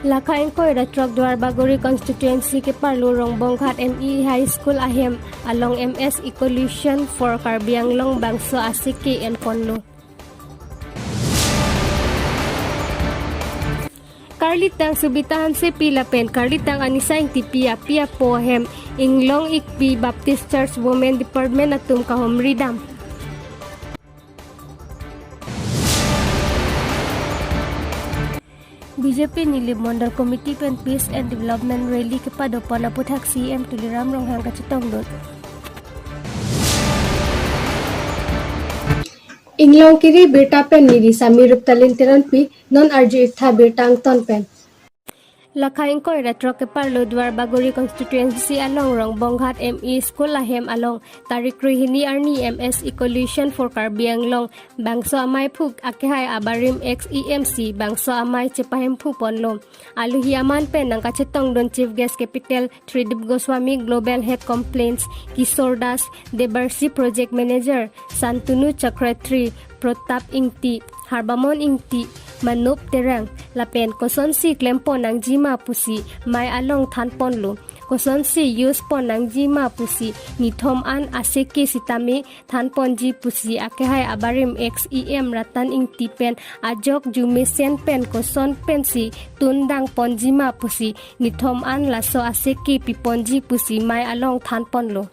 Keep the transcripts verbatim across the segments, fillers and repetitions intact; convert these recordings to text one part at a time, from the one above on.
Lakha ingkoi ra throk Duarbagori constituency keparlo Rongbonghat M E High School ahem along M S Evolution for Karbi Anglong bangso aseke enponlo. Karlitang Subita Hansepi lapen Karlitang Anisa Ingtipi api apo ahem Inglong Ikpi Baptist Church Women Department atum kahumri dam. B J P Nilip Mondol Committee pen Peace and Development Rally kepadopon aphuthak C E M Tuliram Ronghang kachetongdun. Inglong kiri birta pen neli Sami Ruptalin Teronpi, non arju-ik tha birta angton pen. Lakha ingkoi ra throk keparlo Duarbagori constituency along Rongbonghat M E School ahem along tarik krehini arni M S Evolution for Karbi Anglong bangso amei phuk akehai abarim ex E M C bangso amei chepahemphu ponlo. Alohi aman pen nangkachetongdun Chief Guest Capital Tridip Goswami, Global Head Complaints Kishore Das, Debarsi Project Manager, Santunu Secretary, Protap Ingti, Harbamon Ingti, Manop Terang, lapen kosonsi klempon nangjima pusi mei along thanponlo. Kosonsi use pon nangjima pusi nithom an aseke sitame thanponji pusi akehai abarim ex E M Ratan Ingti pen ajok jumesen pen koson pensi tundang ponjima pusi nithom an laso aseke piponji pusi mei along thanponlo.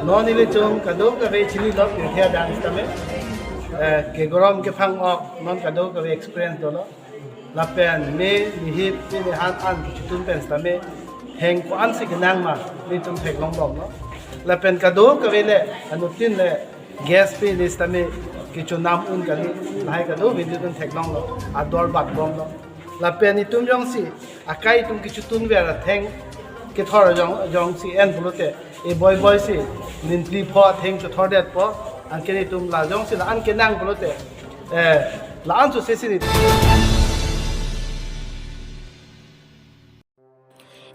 Non ilitum kadokave chinilo pirthe adang sitame, eh, kegorom kephang ok non kadokave experience dolo. Lapen me nihip pini han an kechitun pen sitame heng ko-ansi kenang ma nelitum theklongbomlo. Lapen kadokave le anuttin le guest pini sitame kechonam un kali, lahai kadokave nelitum theklonglo, ador batbomlo. Lapen itum jongsi akai itum kechitun ver atheng kethor jong, jongsi en pulote, e boi boi si ninti pho atheng chethordetpo, anke nelitum la jongsi la-an kenang pulote, eh, la-an suse si nelitum.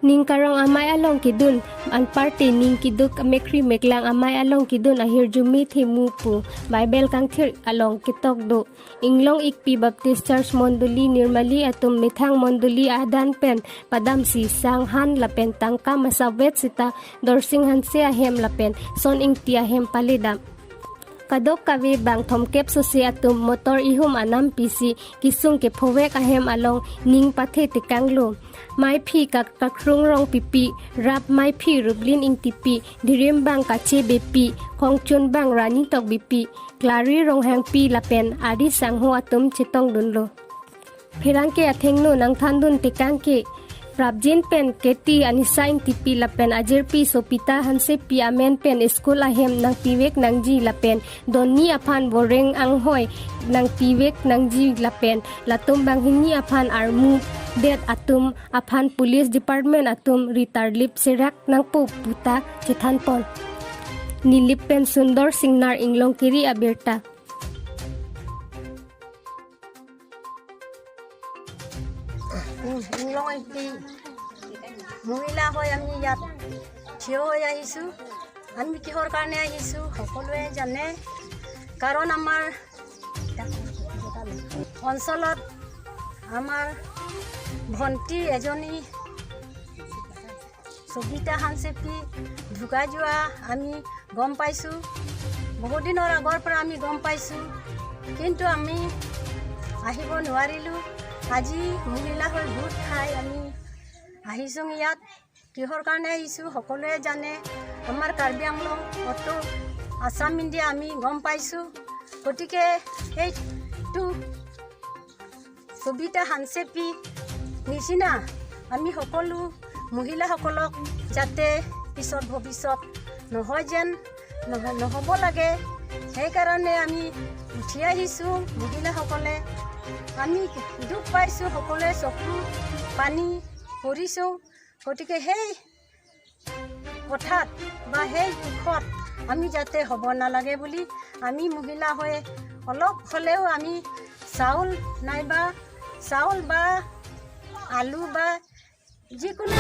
Ning karong amei along kedun, anparta ning keduk mekri meklang amei along kedun ahirjume themu pu Bible kangthir along ketok do. Inglong Ikpi Baptist Church Mondoli Nirmali atum methang Mondoli adan pen padamsi sang han lapen tangka masavet sita Dorsing Hanse ahem lapen Son Ingti ahem paledam. Kadokave bang thomkep sose atum motor ihum anam pisi kesung kephovek ahem along ning pathe tekanglo. Meiphi Kak-, Kakrung Rongpipi, Rap Meiphi Ruplin Ingtipi, Dirimbang Kache Beypi, Khongchunbang Rani Tokbipi, Klari Ronghangpi lapen ari sangho atum chetongdunlo. Pherangke athengno nangthandun tekangke, prapjin pen K T Anisa Ingtipi lapen ajirpi Sopita Hansepi amen pen school ahem nangpivek nangji lapen donni aphan boreng anghoi nangpivek nangji lapen latum banghini aphan armu det atum aphan police department atum ritarlip serak nangpo puta chethanpon. Nilip pen Sundor Singnar, Inglong kiri abirta. ইংলঙৰ মহিলা হৈ আমি ইয়াত থিয় হৈ আহিছোঁ। আমি কিহৰ কাৰণে আহিছোঁ সকলোৱে জানে, কাৰণ আমাৰ অঞ্চলত আমাৰ ভণ্টি এজনী সবিতা হানচেপি ঢুকাই যোৱা আমি গম পাইছোঁ। বহুত দিনৰ আগৰ পৰা আমি গম পাইছোঁ, কিন্তু আমি আহিব নোৱাৰিলোঁ। আজি মহিলা হৈ গোট খাই আমি আহিছোঁ ইয়াত। কিহৰ কাৰণে আহিছোঁ সকলোৱে জানে, আমাৰ কাৰ্বি আংলং অটো আছাম ইণ্ডিয়া আমি গম পাইছোঁ। গতিকে সেইটো সবিতা হানচেপি নিচিনা আমি সকলো মহিলাসকলক যাতে পিছত ভৱিষ্যত নহয় যেন, নহ-, নহ'ব লাগে, সেইকাৰণে আমি উঠি আহিছোঁ মহিলাসকলে। আমি দুখ পাইছোঁ, সকলোৱে চকু পানী পৰিছোঁ। গতিকে সেই কথাত বা সেই দুখত আমি যাতে হ'ব নালাগে বুলি আমি মহিলা হৈ অলপ হ'লেও আমি চাউল নাইবা চাউল বা আলু বা যিকোনো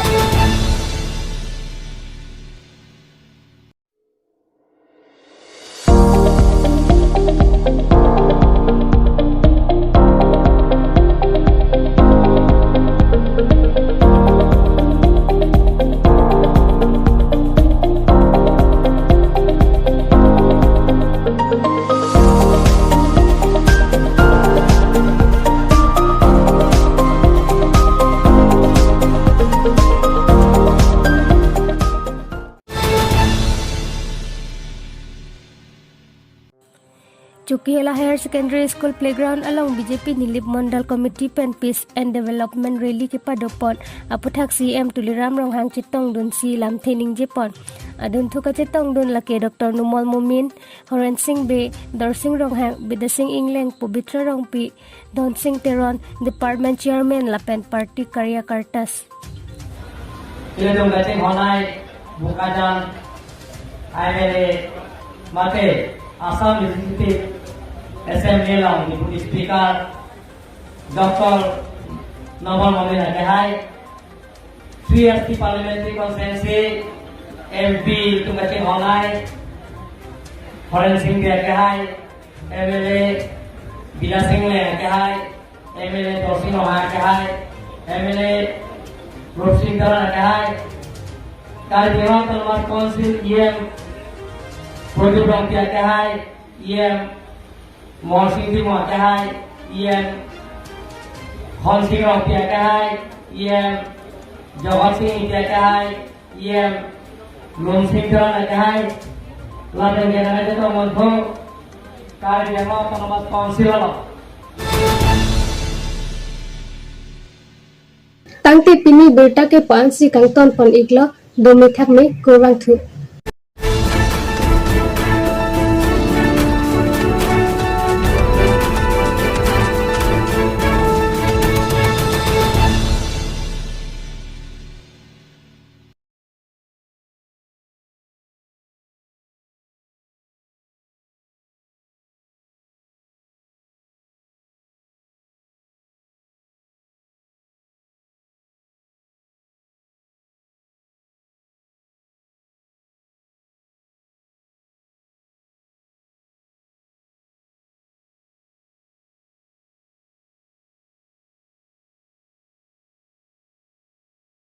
Chokihola Higher Secondary School playground along B J P Nilip Mondal Committee pen Peace and Development Rally kepadopon aphuthak C E M Tuliram Ronghang chetongdunsi lamthe ningjepon. Adunthu kachetongdun lake Doctor Numal Momin, Horen Sing Bey, Dorsing Ronghang, Bidya Sing Engleng, Pabitra Rongpi, Donsing Teron, Department Chairman lapen party karyakartas. Ilitum kachinghon-ai Bokajan M L A mate Assam Legislative Assembly along Deputy Speaker Doctor Numal Momin akehai, three S T Parliamentary Constituency M P ilitum kachinghon-ai Horen Sing Bey akehai, M L A Bidya Sing Engleng akehai, M L A Dorsing Ronghang akehai, M L A Rupsing Teron akehai, Karbi Anglong Autonomous Council E M Prodip Rongpi akehai, E M Morsing Timung akehai, E M Honsing Rongpi akehai, E M Jagat Sing Ingti akehai, E M Lumsing Teron akehai, lapen kenang kachetongdun Karbi Anglong Autonomous Council along. Tangte pini birta ke pu-ansi kangtonpon iklo, dome thakme, kurvangthu.